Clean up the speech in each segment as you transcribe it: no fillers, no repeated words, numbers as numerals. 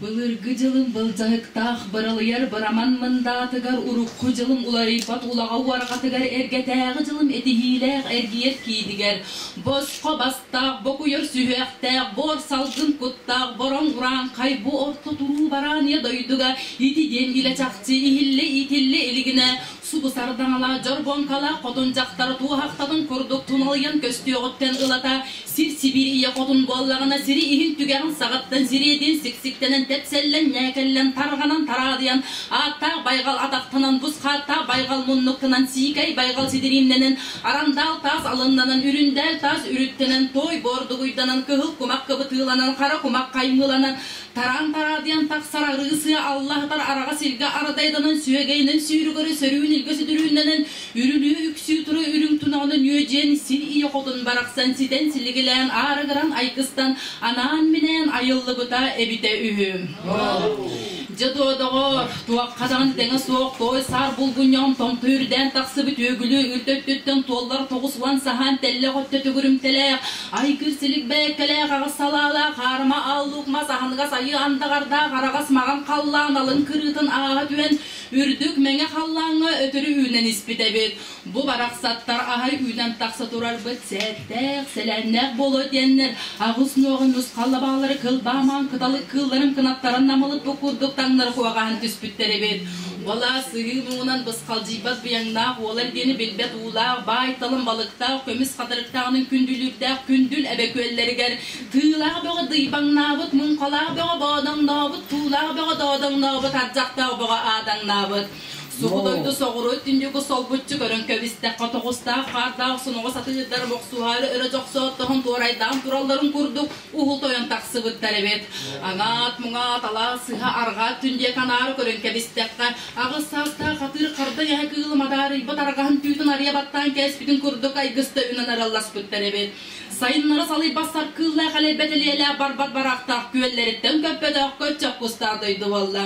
Былыргы дьылым былдьаһыктаах быралыйар быраман мындаатыгар урукку дьылым уларыйбат улаҕа уорҕатыгар эргэтээҕи дьылым этиһиилээх эргийэр киинигэр босхо бастаах бокуйар сүһүөхтээх буор салгын куттаах бороҥ урааҥхай бу орто туруу барааныйа дойдуга ити диэн илэ чахчы иһиллэ иитиллэ илигинэ субу сардаҥалаах дьоргоҥкалаах хотун дьахтар туоһахтатын курдук туналыйан көстүөҕүттэн ылата Сир сибиир ийэ хотун буоллаҕына сири иһин түгэҕин саҕаттан сириэдин сиксиктэнэн тэпсэллэн ньээкэллэн тарҕанан тараадыйан ааттаах байҕал атахтанан бусхааттаах байҕал муннуктанан сиикэй байҕал сидириимнэнэн арандаал таас алыннанан үрүндээл таас үрүттэнэн туой буордугуйданан кыһыл кумах кыбытыыланан хара кумах хаймыыланан Тараан тараадыйан тахсар арыы сыа аллаһытар араҕас илгэ арадайданан сүөгэйинэн сүүрүгэрэ сөрүүн илгэ сүдүрүүннэнэн үрүлүү үксүү тура үрүҥ тунаҕынан үөдьүйэн сир ийэ хотун барахсан ситэн силигилээн аарыгыран айгыстан анаан-минээн айыллыбыта эбитэ үһү. Дьэ доҕоор, туохха даҕаны тэҥэ суох той саар булгунньаҕым томто үрдээн тахсыбыт үөгүлүү үрдэ өттүттэн туоллар 90 саһаан тэллэх өттө төгүрүмтэлээх Айгыр силик бэйэккэлээх аҕыс салаалаах аарыма ааллуук мас аһыныгас айыы андаҕардаах араҕас маҕан халлаан алын кырыытын ааһа түһэн үрдүк мэҥэ халлааҥҥа өтөрү үүнэн испит эбит. Бу барахсаттар аһай үүнэн тахса турарбыт сээттээх, сэлээннээх буолуо диэннэр аҕыс нуоҕун нусхаллабаалары кылбаамаан кыталык кыылларын кынаттарын намылыппыт курдук таҥнары куоҕаһан түспүттэр эбит. Уола сыһыы муҥунан бысхалдьыйбат быйаҥнаах уолар диэни билбэт уулаах, баай-талым балыктаах, көмүс хатырыктааҕынан күндүлүүрдээх күндүл эбэ күөллэригэр тыылаах бөҕө дыйбаҥнаабыт, муҥхалаах бөҕө боодоҥнообут, туулаах бөҕө доодоҥнообут, ардьахтаах бөҕө аадаҥнаабыт. Субу дойду соҕуруу түннүгү солбуччу көрөн кэбистэххэ тоҕустаах хаардаах соноҕос атыырдар мохсуһаары өрө дьохсооттоһон туорайдаан туралларын курдук уһул тойон тахсыбыттар эбит. Аҥаат-муҥаат алаас сыһа арҕаа түндиэ канаары көрөн кэбистэххэ, аҕыс саастаах атыыр хардай эһэ кыылы мадаарыйбыт арҕаһын түүтүн арыйа баттаан кээспитин курдук айгыста үнэн аралласпыттар эбит. Сайыннары салыйбат саркыыллаах элэйбэт элиэлээх барбат бараахтаах күөллэриттэн көппөтөх көччөх кустаах дойду буолла.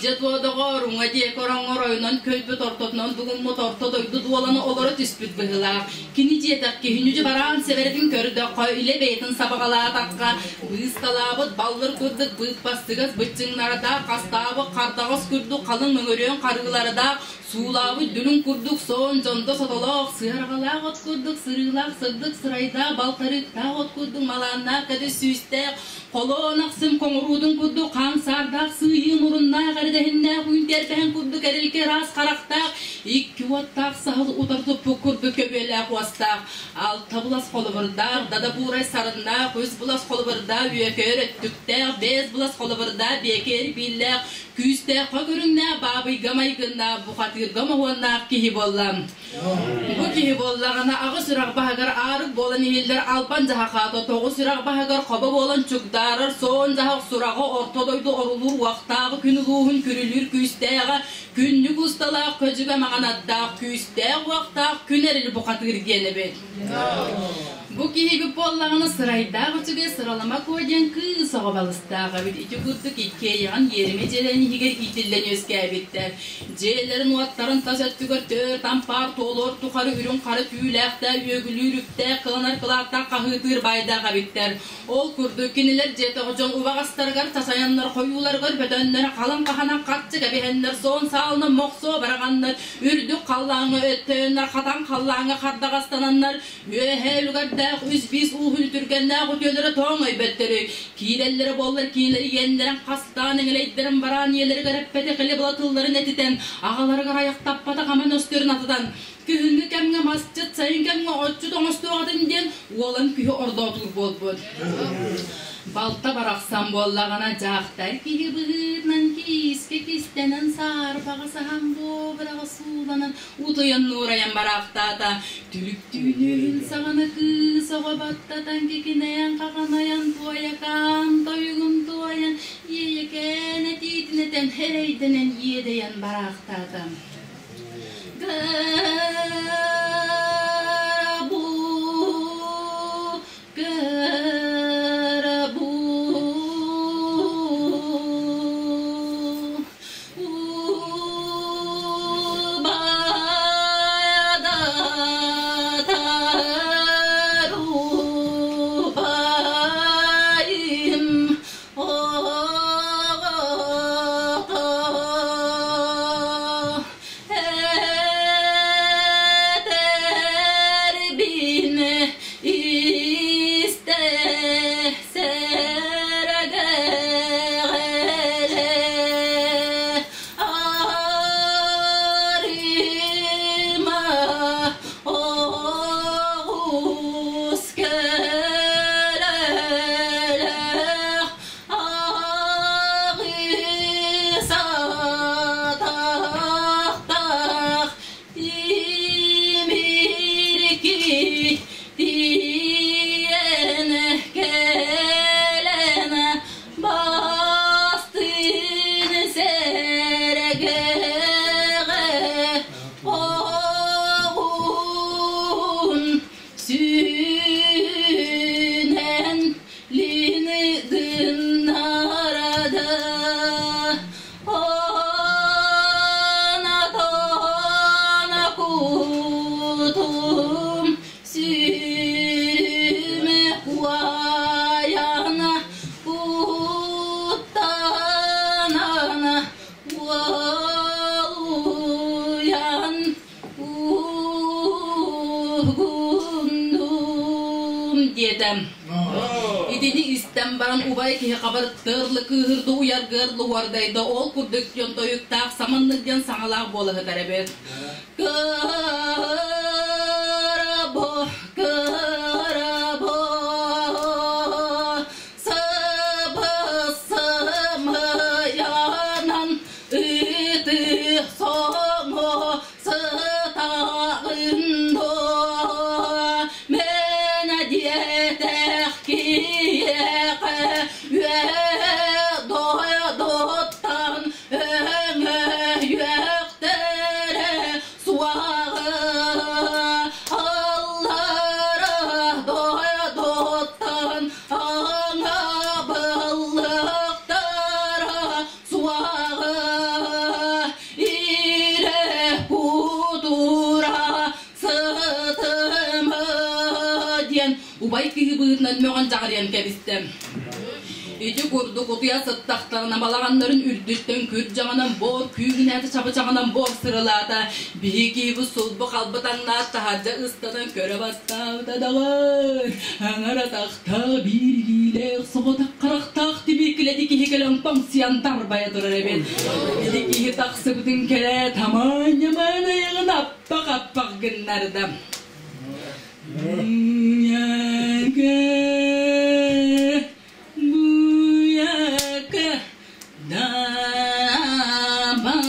Дьэ туо доҕоор, уҥа диэки ороҥҥо оройунан көлбүт ортотунан дугуммут орто дойду дуоланы олоро түспүт быһыылаах. Кини диэтэх киһини дьэ бараан сэбэрэтин көрдөххө, илэ бэйэтин сабаҕалаатахха, быысталаабыт баллыр курдук быыппастыгас быччыҥнардаах, хастаабыт хардаҕас курдук халыҥ мөҥүрүөн харыылардаах, суулаабыт дүлүҥ курдук соон дьондо сотолоох, сыарҕалаах от курдук сырыылаах сырдык сырайдаах, балтарыыктаах от курдук малааннаах кэтит сүүстээх, Холоон ахсым хоҥоруутун курдук хаан саардаах сыыйыы муруннаах эрэдэһиннээх үүн тэрбэһин курдук эрилкэ ыраас харахтаах, икки уоттаах саһыл утар туппут курдук көбүөлээх уостаах, алта булас холобурдаах, дада буурай сарыннаах, үс булас холобурдаах үөкээр өттүктээх, биэс булас холобурдаах биэкээр бииллээх, күүстээххэ көрүҥнээх баабыйга майгыннаах, бухатыырга моһуоннаах киһи буолла. Бу киһи буоллаҕына аҕыс үрэх баһыгар аарык буолан иһиллэр албан дьаһахаата тоҕус үрэх баһыгар хобо буолан чугдаарар суон дьаһах сураҕа орто дойду орулуур уохтааҕы күн улууһун күрүлүүр күүстээҕэ күннүк усталаах көдьүгэ маҥанаттаах күүстээх уохтаах күн эрили бухатыыр диэн эбит. Бу киһибит буоллаҕына сырайдаах үчүгэй сыралама куо диэн кыыс оҕо балыстаах эбит. Ити курдук иккиэйэҕин иэримэ дьиэлэрин иһигэр иитиллэн үөскээбиттэр. Дьиэлэрин-уоттарын тас өттүгэр түөрт ампаар туолуор тухары үрүҥ-хара түүлээхтээх, үөгүлүүр үптээх, кыланар кылааттаах хаһыытыыр баайдаах эбиттэр. Ол курдук кинилэр дьиэтэх дьон убаҕастарыгар тасайаннар, хойууларыгар бөтөннөр, халыҥ хаһанан харчы кэбиһэннэр, суон саалынан мохсуо бараҕаннар, үрдүк халлааҥҥа өттөйөннөр, хатан халлааҥҥа хардаҕастананнар, Үөһээ үлүгэрдээх үс биис ууһун үтүргэннээх үтүөлэрэ тоҥ өйбөттөрүй, киирэллэрэ буоллар кинилэр иэннэрин хастаан эҥэлэйдэрин бараан ийэлэригэр эппэтэх илэ былатылларын этитэн, аҕаларыгар айахтаппатах аман өстөрүн атытан, күһүҥҥү кэмҥэ масчыт, сайын кэмҥэ отчут оҥостуоҕатын диэн уолан күһү ордоотуур буолбут. Балта барахсан буоллаҕына дьахтар киһи быһыытынан киискэ кистэнэн саарбаҕа саһан буобураҕа сууланан утуйан нуурайан бараахтаата. Түлүктүүнүн саҕана кыыс оҕо баттатан кикинэйэн хаханайан туойакаан тойугун туойан иэйэкээн этиитин этэн эрэйдэнэн иэдэйэн бараахтаата. Габу Габу Убайдатар убайым. диэтэ. Итини истэн баран убай киһи хабырыттыырлы кыыһырды уйаргыарлы уордайда ол курдук диэн тойуктаах саманнык диэн саҥалаах буола сытар эбит. Кыырабо, кыырабо, сыбысымыйанан ытыы соҥо сытаҕын дуо? Мэнэ диэтэх киһиэхэ үө дойдуттан өҥөйүөхтэрэ суоҕа аллара дойдуттан аҥабыллыктара суоҕа ирэ кутура сытыма диэн убай киһи быһыытынан мөҕөн дьаҕарыйан кэбистэ. Ити курдук утуйа сыттахтарына балаҕаннарын үрдүттэн күр дьаҥынан буор күүгүнээтэ чабычаҕынан буор сырылаата. Биһиги бу сулбу халбы таҥнаат таһырдьа ыстанан көрө бастаабыта даҕан. Аҥар атахтаах биир илиилээх соҕотох харахтаах тибиикилэти киһи кэлэн тоҥсуйан тарбайа турар эбит. Ити киһи тахсыбытын кэлээт амаан-ньамаан айаҕын аппах-аппах гыннарда. Буяка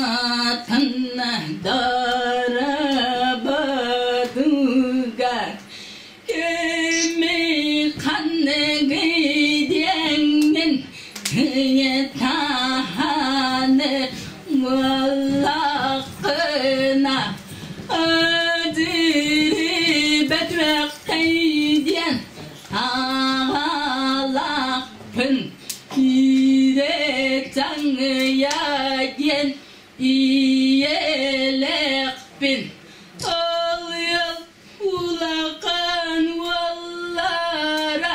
дабатанна дарабатыгар кими ханныгы диэҥҥин таһаны буоллаххына Адыры диэн аҕалаахпын киирэ таҥыйа диэн ийэлээхпин ол ыал улахан уоллара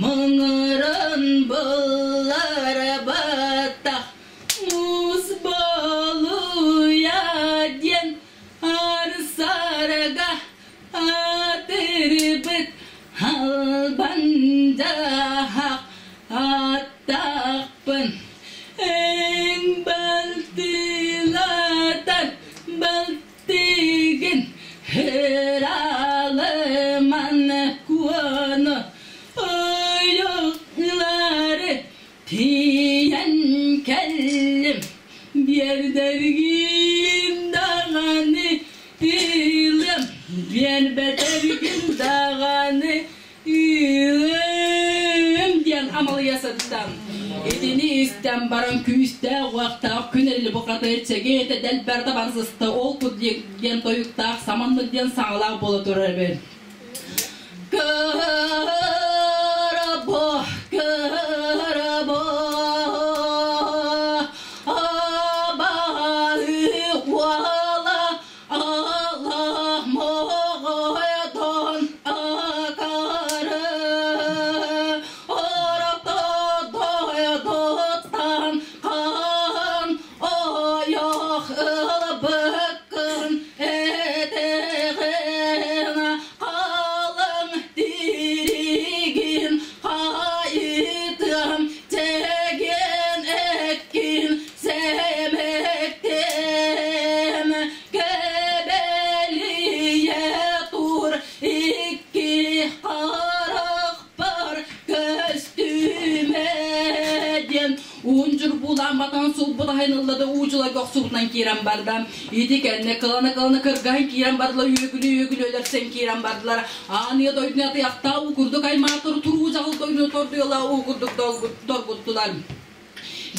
муҥурун булларбатах муус болуйа диэн арсарга атырбыт албандаах аттаахпын эн балтылатар балтыгын ыралыман куону ойоҕлары Тиийэн кэллим, биэрдэргин даҕаны ылым, биэрбэтэргин даҕаны ылым диэн амалыйа сытта. Итини истэн баран күүстээх уохтаах күн эрили бухатыыр чэгиэтэ дэлбэрдэ барсыста ол кут диэн тойуктаах саманнык диэн саҥалаах буола турар эбит. Кыһарабо, кыһарабо, абаһы уола ала моҕойдон акары орто дойдуттан хаан ойох ылбыккын этэҕин халыҥ тириигин хайытыам чэгиэн эккин сэмэктиэм кэбэлийэ тур икки харахпар көстүмэ диэн Уунчур буулаан батан сулбут аһын ылла да уучуларга охсубутунан киирэн барда. Ити кэннэ кылана-кылана кыргаһын киирэн бардылар, үөгүлүү-үөгүлүү өлөрсөн киирэн бардылар. Ааныйа дойдуну атыйахтаа уу курдук аймаатыр туруу дьаҕыл дойдуну тордуйалаа уу курдук доргуттулар.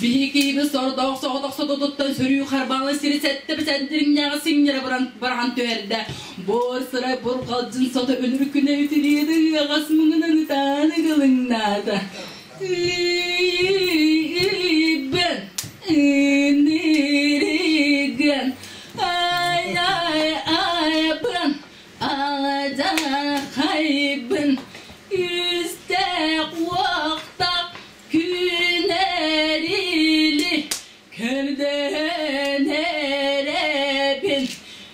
Биһиги киһибит сордоох соҕотох сототуттан сөрүү харбаалы сири сэттэ бэсэнтириҥнээҕи сиҥнэрэ быраҕан түһэрдэ. Буор сырай бурҕалдьын сото өлөр күнэ үтүрүйэдэ ыаҕас муҥунан ытаан ыгылыҥнаата. Ыйбын, ынырыгын, ай-ай-айбын, алдьархайбын, үстээх-уохтаах күнэрили көрдөөн эрэбин,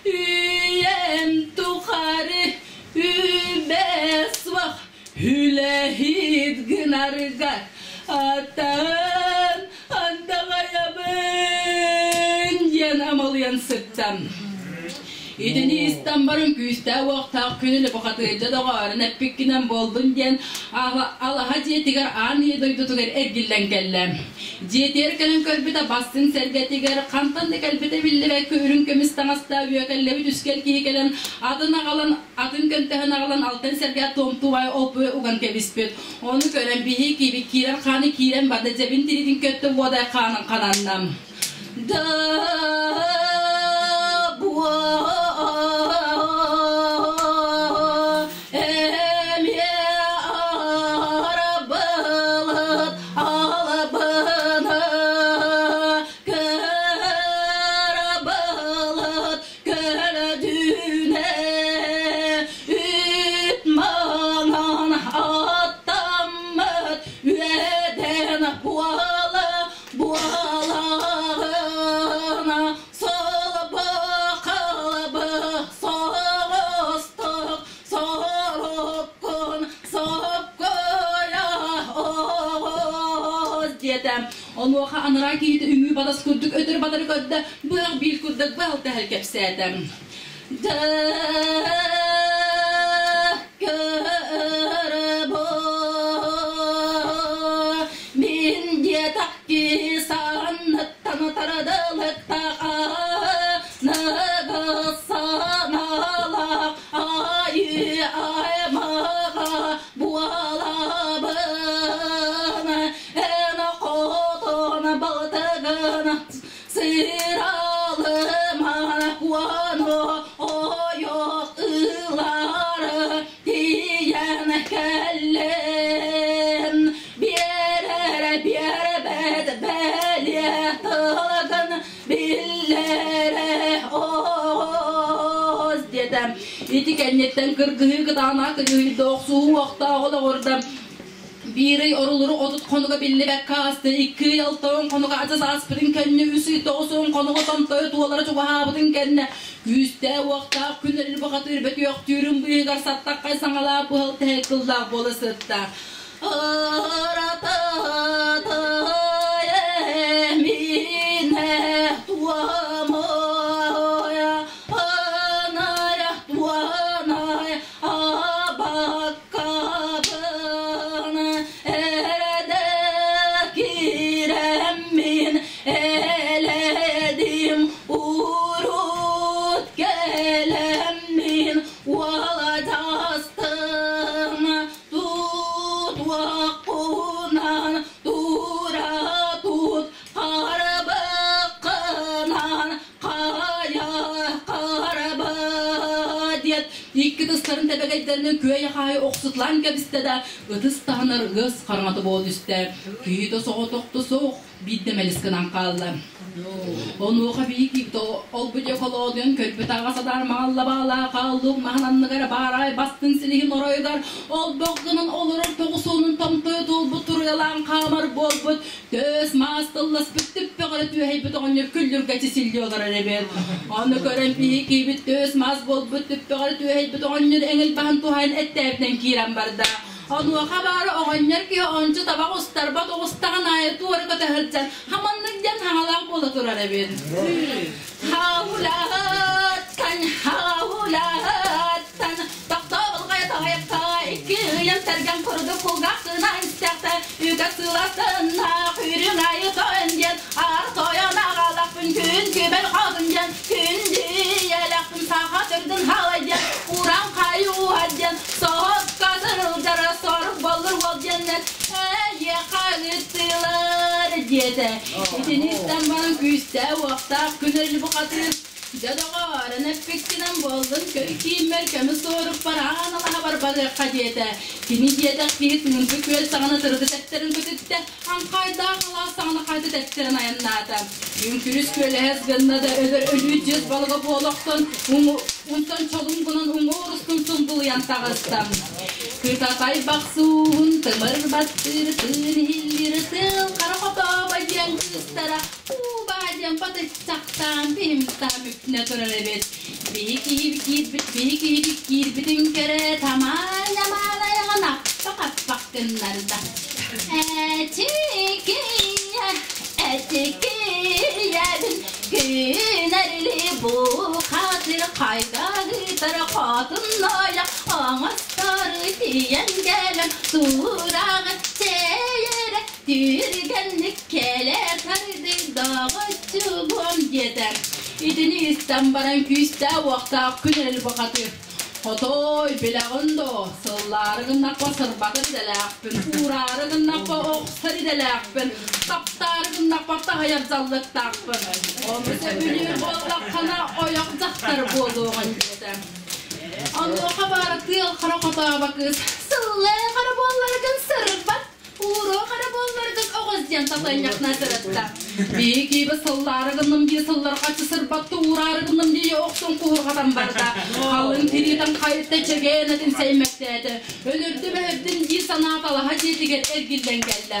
үйэм тухары үбэ суох. Үлэһит гынарга аттан андаҕайабын диэн амалыйан сыттам. Итини истэн баран күүстээх-уохтаах күнү бухатыырдьа доҕоорун эппиккинэн буоллун диэн алаһа дьиэтигэр аан ийэ дойдутугар эргиллэн кэллэ. Дьиэтигэр кэлэн көрбүтэ бастыҥ сэргэтигэр хантан да кэлбитэ биллибэккэ үрүҥ көмүс таҥастаах үөкэллэбит үскэл киһи кэлэн атын аҕалан атын көнтөһөн аҕалан алтан сэргэ туомтуубай олбуй уган кэбиспит. Ону көрөн биһи киирэр хааны киирэн барда дьэбин тиритин көттө уодай хаанын хананна. Да эмиэ арабылыт алабына кырабылыт Көрдүнэ үт маҥан аттаммыт үөдэн буола буолаҕына солбу халбы соҕустук соруккун сопкуйа оҕус диэтэ. Онуоха анараа киһитэ үҥүү батас курдук өтөр батары көрдө, быһах биир курдук быһалта кэпсээтэ. Мин диэтэх киһи санныттан тарадылыктах аныгысаналах айыы аймаҕа буолабын эн хотун балтыгын сыралыман куону ойох ылары тиийэн кэллин биэрэр биэрбэт бэлиэ тылгын биллэрэ оҕус диэтэ. Ити кэнниттэн кыргыһыы кытаанах кыдьыһыйда охсуһуу охтоох олоҕурда. Биир ый орулуру 30 хонуга биллибэккэ ааста, 2 ый 60 хонуга адьас ааспытын кэннэ, 3 ый 90 хонуга томтойо туолара чугаһаабытын кэннэ, күүстээх-уохтаах күн эрил бухатыыр бөтүөхтүүрүн быыһыгар саттаххай саҥалаах быһал тэһэ кыллаах буола сытта. Ырататай эминэ туомуйа, ынайа туонай Абаккабын эрдэ киирэммин элэдим урут кэлэммин уолдьастым тутуохпунан тура тут харбыккынан хайа харба диэт икки тыстарын тэбэгэйдэринэн күөйэ-хаайа охсутулаан кэбистэ да ытыс таһынар ыас хараҥата буола түстэ. Киһитэ соҕотохто суох биирдэ мэлис гынан хаалла. Онуоха биһиги ол-бу диэки холоодуйан көрбүт аҕа садаар маҕаллабаалаах хааллык маһын анныгар баарай бастыҥ силиһин оройугар олбох гынан олорор тоҕус уонун томтойо туолбут туруйалаан хаамар буолбут Төс маас тылласпыт түппэҕэрэ түөһэйбит оҕонньор күллүргэччи силлии олорор эбит. Ону көрөн биһи киһибит төс маас буолбут түппэҕэрэ түөһэйбит оҕонньор эҥил баһын туһаайан эттээбитинэн киирэн барда. Онуоха баара оҕонньор киһи ончу табах устарбат оҕустаҕын аайы туора көтө сылдьан хаманнык диэн хаҥалаах буола турар эбит. Хаулааттан, хаулааттан, тохтобулга тоһойохто икки ыйан сэргэн курдук кулгаах гына истэхтэ үгэ сыластыннаах үрүҥ айы тойон диэн аар тойон аҕалахпын күн күбэл хотун диэн күн дүйэлэхпин саха төрдүн халай диэн уран хайы уһар диэн соһукка сырылдьара сорук боллур уол диэннэр эйиэхэ ыттылар диэтэ. Итини истэн баран күүстээх-уохтаах күн өлү бухатыыр Дьэ, доҕоор, эн эппиккинэн буоллун, көй кииммэр көмүс суорукпар аан алаһабар барыахха диэтэ. Кини диэтэх киһи тыымпы күөл саҕана тырыты тэптэрин көтүттэ, аҥхайдаах алаас саҕана хайта тэптэрин айаннаата. Үҥкүрүс күөлэһэс гынна да өлөр өлүү дьиэс балыга буола охсон, унтан чолум гынан уҥуор устун сумбулуйан таҕыста. Кытатай бахсууһун тымыр баттыыр тыын иһиллиир тыал хара хотообо диэн кыыстара Уу диэн батыччахтаан биһимтаам үктэнэ турар эбит. Биһи киһи киирбит, биһи киһи киирбитин көрө тамаан-ямаан айаҕын ахтан. Аппах-аппах гыннарда. Эчикийэ, эчикийэбин күнэрли бу хатыр хайдаһытар хотуннойа оҥостор тиийэн кэлэн тураҕы чэйэрэ түргэнник кэлэ тарды доҕоччугуом диэтэ. Итини истэн баран күүстээх-уохтаах күн эрэл бухатыыр. Хотуой, билэҕин дуо, сыллаары гыннахха сырбатар идэлээхпин, уураары гыннахха охсор идэлээхпин, таптаары гыннахха таһыйар дьаллыктаахпын. Ону сөбүлүүр буоллаххына ойох дьахтар буолуоҕун диэтэ. Онуоха баара тыал хара хотообо кыыс сыллыы хара буолларгын сырбат Ууруох эрэ буолларгын оҕус диэн татыанньахна сырытта. Биһиги сыллаары гынным дии сылларҕаччы сырбатты уураары гынным дии охсон куһурҕатан барда. Халыҥ тириитин хайытта чэгээн этин сэймэктээтэ. Өлөрдүм-өһөрдүм дии санаа талаһа дьиэтигэр эргиллэн кэллэ.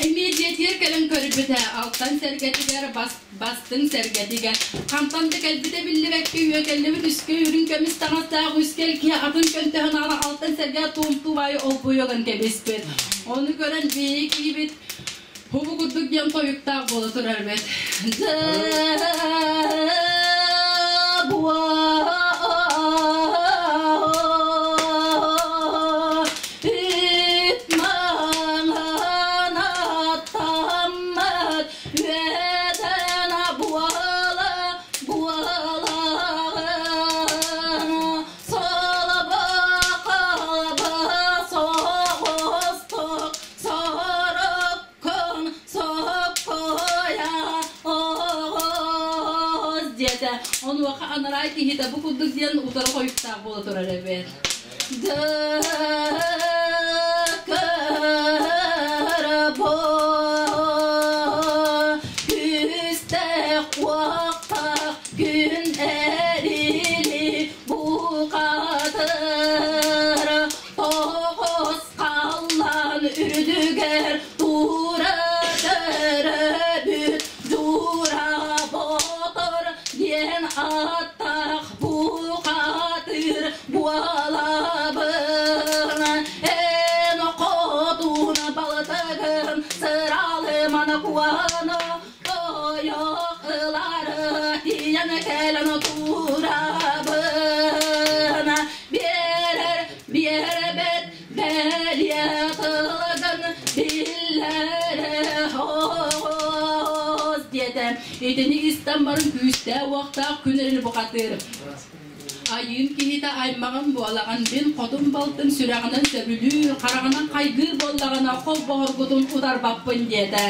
Эмиэ дьиэтигэр кэлэн көрбүтэ, алтан сэргэтигэр бас Бастыҥ сэргэтигэр хантан да кэлбитэ биллибэккэ үөкэллибит үскэ үрүҥ көмүс таҥастаах үскэл киһи атын көнтөһүн аҕала алтан сэргэ туомтуу баайы олбуйуган кэбиспит. Ону көрөн биһиги киһибит хубу курдук диэн тойуктаах буола турар эбит. Үөтэнэ буола буолаҕын солобо халба соҕустук соруккун соккуйа оҕус диэтэ. Онуоха анараа киһитэ бу курдук диэн утары хойуктаах буола турар эбит. Күстээх-уохтаах күн эрили бухатыр тоҕус халлаан үрдүгэр тура төрөбүт Дьуура Ботор диэн ааттаах бухатыр буолабын. Эн хотун балтыгын сыралыман куону ойох ылары тиийэн кэлэн турабын. Биэрэр биэрбэт бэлиэ тылгын биллэрэ оҕус диэтэ. Итини истэн баран күүстээх-уохтаах күн эрин бухатыыр. Айыым киһитэ аймаҕын буолаҕын, мин хотун балтын сүрэҕинэн сөбүлүүр, хараҕынан хайгыыр буоллаҕына холбоһоргутун утарбаппын диэтэ.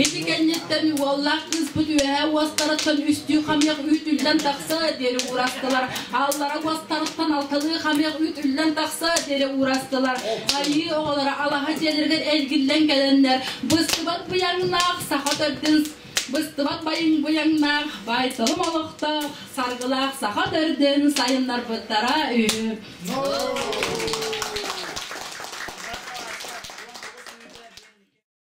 Ити кэнниттэн уоллаах кыыспыт үөһэ уостарыттан үстүү хамыйах үүт үллэн тахса диэри уурастылар. Аллара уостарыттан алталыы хамыйах үүт үллэн тахса диэри уурастылар. Айыы оҕолоро алаһа дьиэлэригэр эргиллэн кэлэннэр, быстыбат быйаҥнаах саха төрдүн быстыбат байыҥ быйаҥнаах, байталым олохтоох, саргылаах саха төрдүн сайыннарбыттара үһү.